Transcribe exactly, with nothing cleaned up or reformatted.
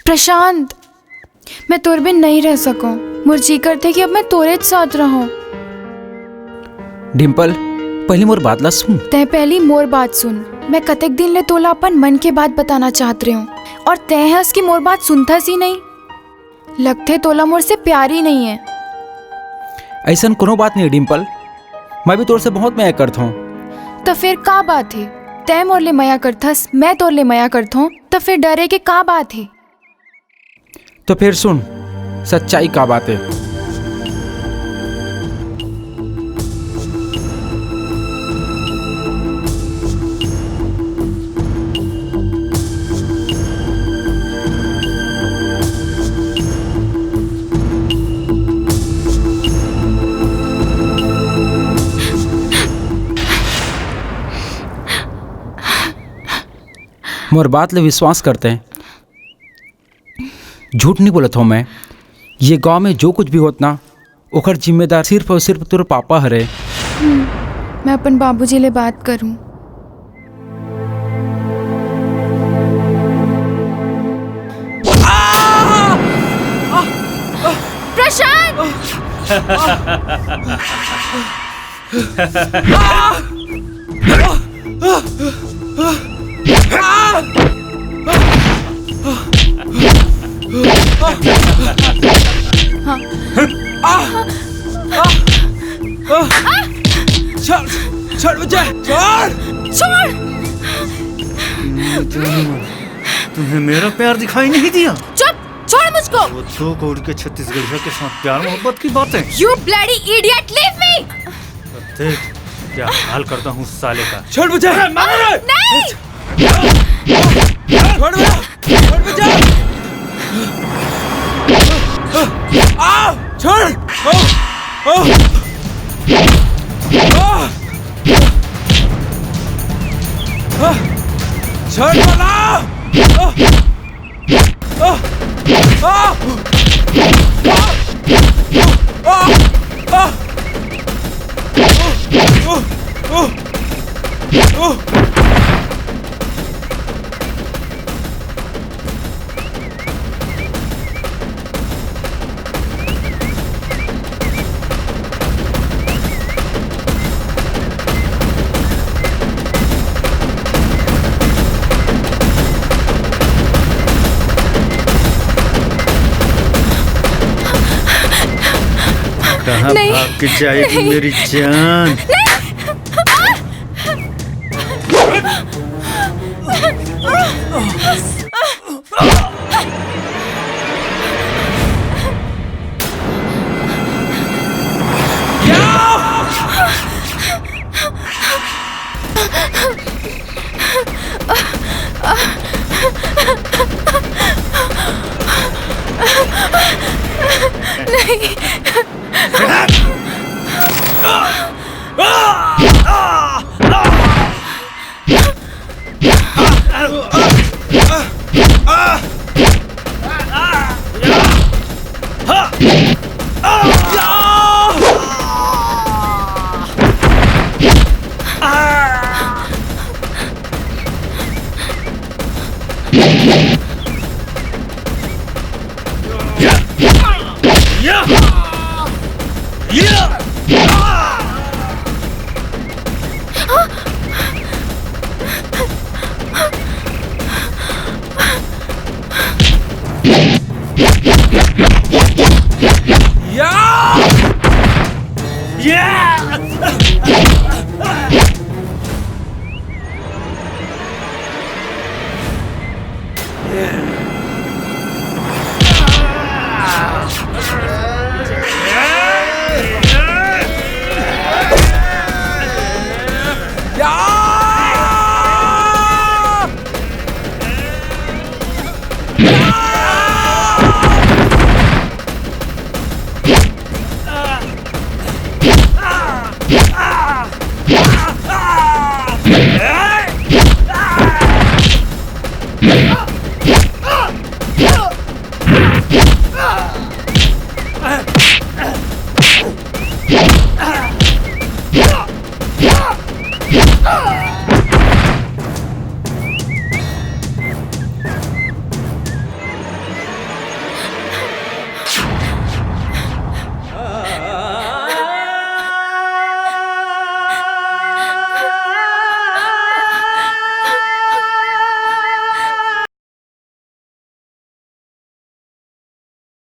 प्रशांत, मैं तोर बिन नहीं रह सकूं। मोर जी करथे कि अब मैं तोरेच साथ रहूं। डिंपल, पहली मोर बात ला सुन। तैं पहली मोर बात सुन। मैं कतेक दिन ले तोला अपन मन के बात बताना चाहत रहे हूं, और तैं हस कि मोर बात सुनथस ही नहीं। लगथे तोला मोर से प्यार ही नहीं है। ऐसन कोनो बात नहीं है, डिंपल। मैं भी तोर से बहुत मया करत हूं। तो फिर का बात है? तैं मोर ले मया करथस, मैं तोर ले मया करत हूं, तो फिर डरे के का बात है? तो फिर सुन, सच्चाई का बात है। मोर बात ले विश्वास करते हैं। झूठ नहीं बोलत हूँ मैं। ये गांव में जो कुछ भी होत ना, ओकर जिम्मेदार सिर्फ और सिर्फ तोर पापा हरे। हम्म, मैं अपन बाबूजी ले बात करूँ। प्रशांत! छोड़, छोड़ मुझे, छोड़। छोड़। तुम्हें मेरा प्यार दिखाई नहीं दिया? चुप, छोड़ मुझको। वो दो कौड़ी के छत्तीसगढ़िया के साथ प्यार मोहब्बत की बातें। You bloody idiot, leave me! देख, क्या हाल करता हूँ साले का। छोड़ मुझे। अरे, मारो रे। नहीं। छोड़ मुझे। छोड़ मुझे। आ, छोड़। आ, आ। आ। आ। छोड़ बोला। आ। कहाँ नहीं, भाग के जाएगी नहीं। मेरी जान? नहीं। नहीं।